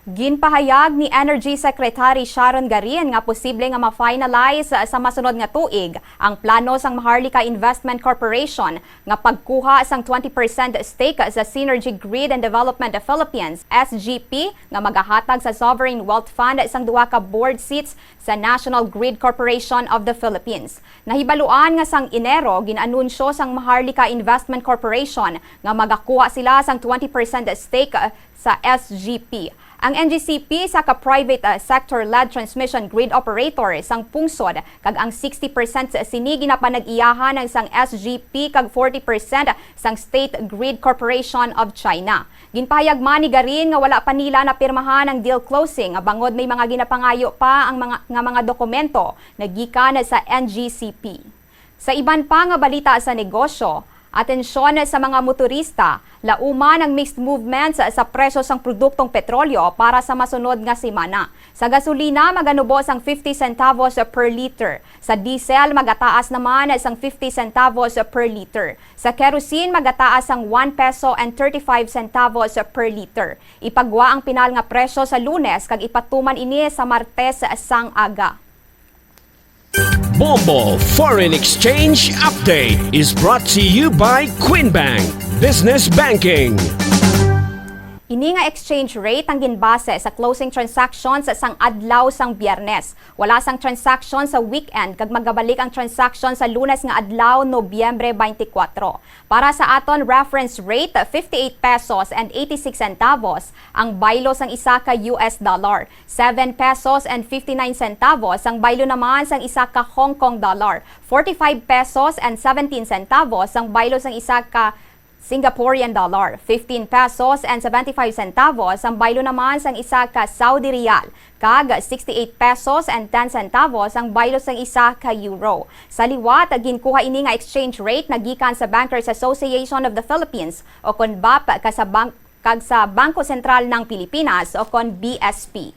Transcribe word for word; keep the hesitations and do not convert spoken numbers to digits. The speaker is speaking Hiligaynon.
Ginpahayag ni Energy Secretary Sharon Garin nga posible nga ma-finalize sa masunod nga tuig ang plano sang Maharlika Investment Corporation nga pagkuha sang twenty percent stake sa Synergy Grid and Development of Philippines, S G P, nga magahatag sa sovereign wealth fund sang duha ka board seats sa National Grid Corporation of the Philippines. Nahibaluan nga sang Enero, gin-anunsyo sang Maharlika Investment Corporation nga magakuha sila sang twenty percent stake sa S G P. Ang N G C P isa ka private, uh, sector-led transmission grid operator sang pungsod, kag ang sixty percent sini ginapanag-iyahan sang S G P kag forty percent sang State Grid Corporation of China. Ginpahayag man ni Garin nga wala pa nila napirmahan ang deal closing bangod may mga ginapangayo pa ang mga, nga mga dokumento nga gikan sa N G C P. Sa iban pa nga balita sa negosyo, atensyon sa mga motorista, lauman ang mixed movements sa presyo sang produktong petrolyo para sa masunod nga semana. Sa gasolina, maganubo sang fifty centavos per liter. Sa diesel, magataas naman sang fifty centavos per liter. Sa kerosene, magataas sang one peso and thirty-five centavos per liter. Ipagwa ang pinal nga presyo sa Lunes kag ipatuman ini sa Martes sang aga. Bombo Foreign Exchange Update is brought to you by Queen Bank Business Banking. Ini nga exchange rate ang ginbase sa closing transactions sang adlaw sang Biyernes. Wala sang transaction sa weekend kag magabalik ang transaction sa Lunes nga adlaw, Nobyembre twenty-four. Para sa aton reference rate, fifty-eight pesos and eighty-six centavos ang baylo sang isa ka U S dollar, seven pesos and fifty-nine centavos ang baylo naman sang isa ka Hong Kong dollar, forty-five pesos and seventeen centavos ang baylo sang isa ka Singaporean dollar, fifteen pesos and seventy-five centavos ang baylo naman sang isa ka Saudi riyal, kag sixty-eight pesos and ten centavos ang baylo sang isa ka euro. Sa liwat, ginkuha ini nga exchange rate nga gikan sa Bankers Association of the Philippines, o kon bap, ka sa bank-, kag sa Bangko Sentral ng Pilipinas, o kon B S P.